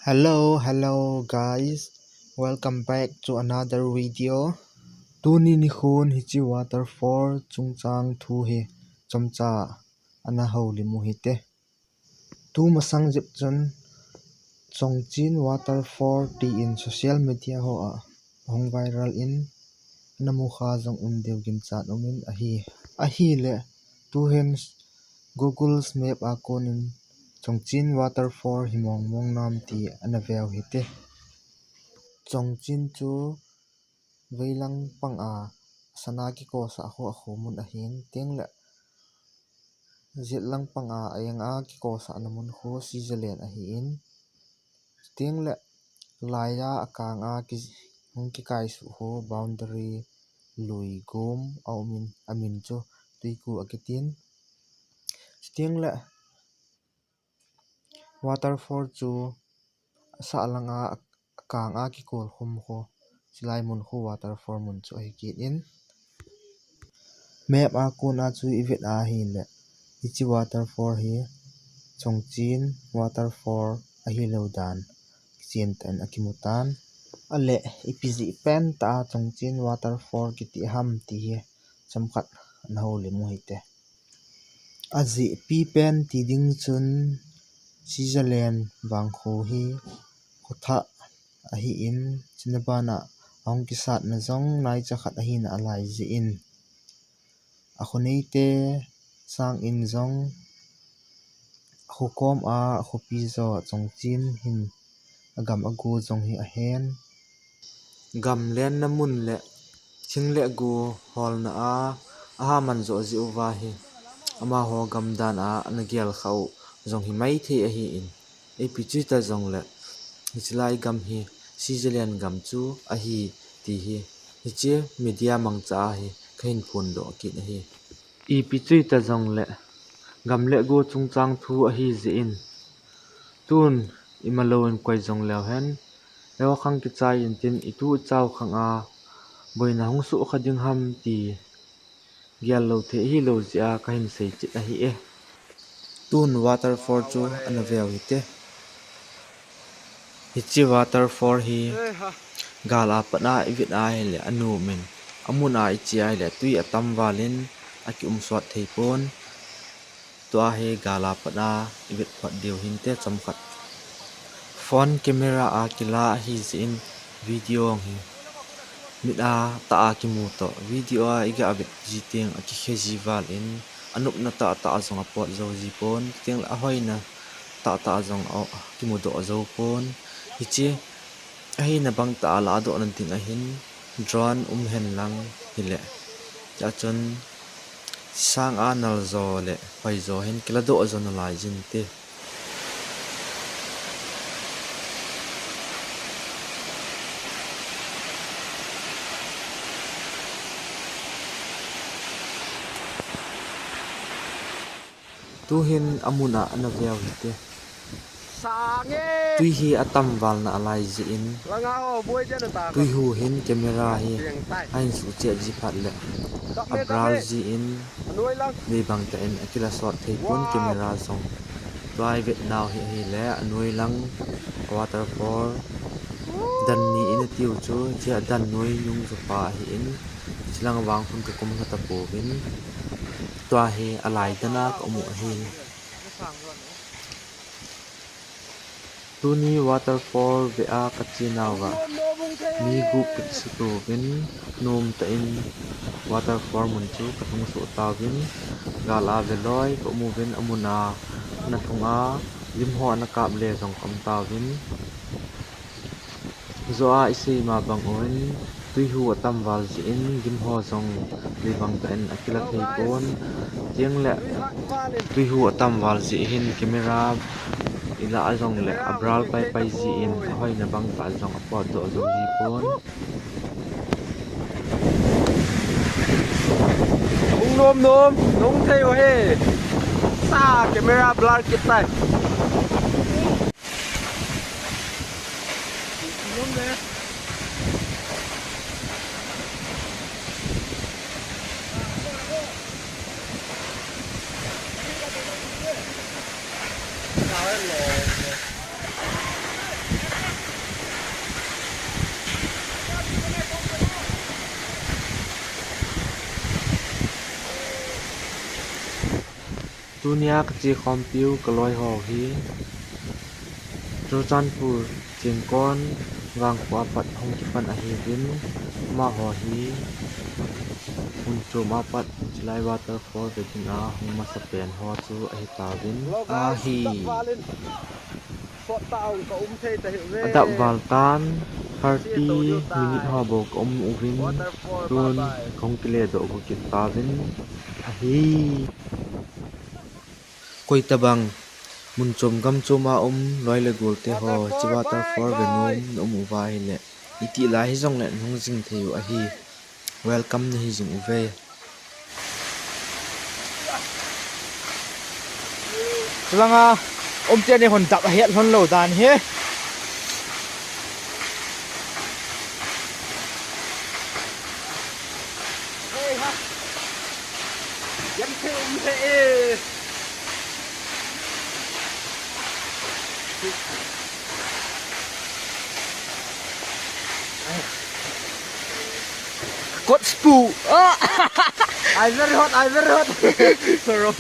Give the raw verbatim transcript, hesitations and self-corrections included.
Hello, hello guys. Welcome back to another video. Tuni nikhon hiche waterfall chungchang thu hi chomcha ana houlim u hite. Tumasang jep chun Chongchin waterfall tin social media hoa ahung viral in, ana mukha jong um diu ginchat umin ahi. Ahile, tuhin Google Map a konin Chongchin waterfall hi mong mong nam ti ana veu hite. Chongchin chu veilang panga sana kikosah ho akhomun ahin, tengle jetlang panga aenga kikosahna mun ho Switzerland ahin, tengle laiya akanga ki, hung kikaisuh ho boundary lui gom aumin, amin chu Tuiku akitin. Tengle waterfall chu asahlanga akanga kikol khum ho, chulai mun ho waterfall mun chu ahi kitin. Map a kona chu ivet ahile, hiche waterfall hi Chongchin waterfall ahilou dan kichen tah in akimutan. Ale, ipi jeh pentah a Chongchin waterfall kiti ham ti hi chomkhat ana houlim u hite. Ajeh pipen ti ding chun Switzerland vangkho hi khothah ahin, chuna bana ahung kisatna jong naicha khat ahina alai jeh in, akhoneite sangin jong akhokom a akhopi jo Chongchin hin agam ago jong hi ahen. Gam lenna mun le thing le go holna a, aha man jo jeh uva hi, amaho gam dan a ana gel khah u jong hi maithei ahin, ipi chu hita jongle, hiche lai gam hi Switzerland gam chu ahi ti hi hiche media mangcha a hi kahin phondoh kit ahi. Ipi chu hita jongle, gam le go chungchang thu ahi jeh in, tun imalou in koi jong leu hen, eiho khang kichai intin, itu ichao khang a boina hung soh kha ding ham ti gel lou thei hilou jeh a kahin sei chet ahi e. Tun waterfall chu ana veu hite. Hiche waterfall hi gal a pat a ivet ahile anom in, amun a iche ahile tui atam val in akium sot thei pon. Tua hi gal a pat a ivet phot diu hinte chomkhat. Phone camera a kila ahi jeh in video hi mit a tah a kimu toh, video a iga vet ji teng akikhe ji val in, anopna tahtah jong apot jou ji pon, tengle ahoina tahtah jong akimudoh jou pon. Hiche ahina bangtah a ladohna ding ahin drone um hen lang hile, chua chun sang a nal jo le hoi jo hin kiladoh jo nalai jin te. Tuhin amun a ana veu hite. Tui hi atam valna alai jeh in, Tuihu hin camera hi ahin suhchet ji phat le, ablur ji in, leibang tah in akila sot thei pon camera jong. Tua ivet nau hi ahile, anoi lang waterfall, dan ni in atiu chu, hichea dan noi nung jopa ahin, hichelang vang khun kakum lha tapouvin, tua hi alai dan a kaum u ahin. Tuni waterfall ve a kachenauva, mi gup kakisutouvin, nomtah in waterfall mun chu kalhung soh tauvin, gal a ve loi kaum uvin, amun a ana lhung a, lim ho ana kap le jong kaum tauvin. Jo a isei ma bang uvin, Tuihu atam val jeh in, lim ho jong leibang tah in akila thei pon. Tengle, Tuihu atam val jeh hin camera ilah a jongle ablur paipai jeh in, ahoina bangtah jong apotdoh jou ji pon. Hung nom nom, nung thei u hi. Sa camera blur kit tai. Tunia kache khompiu kaloi ho hi Churachandpur Chengkon vangkho apat hung kipan ahiuvin, amaho hi mun chom apat chilai waterfall ve dinga hung masapen ho chu ahitauvin ahi. Adap val tan thirty minute ho bou kaum uvin, tun kahung kiledoh go kit tauvin ahi. Koitabang mun chom gam chom a um loi le golte ho, hiche waterfall ve nom na um uva ahile, itih lai hijongle nahung jing thei u ahi. Welcome nahi jing uve. Chulanga um teni hon dap ahet lhon lou dan hi. Kot spu. Ah! I very hot, I very hot. Sorry.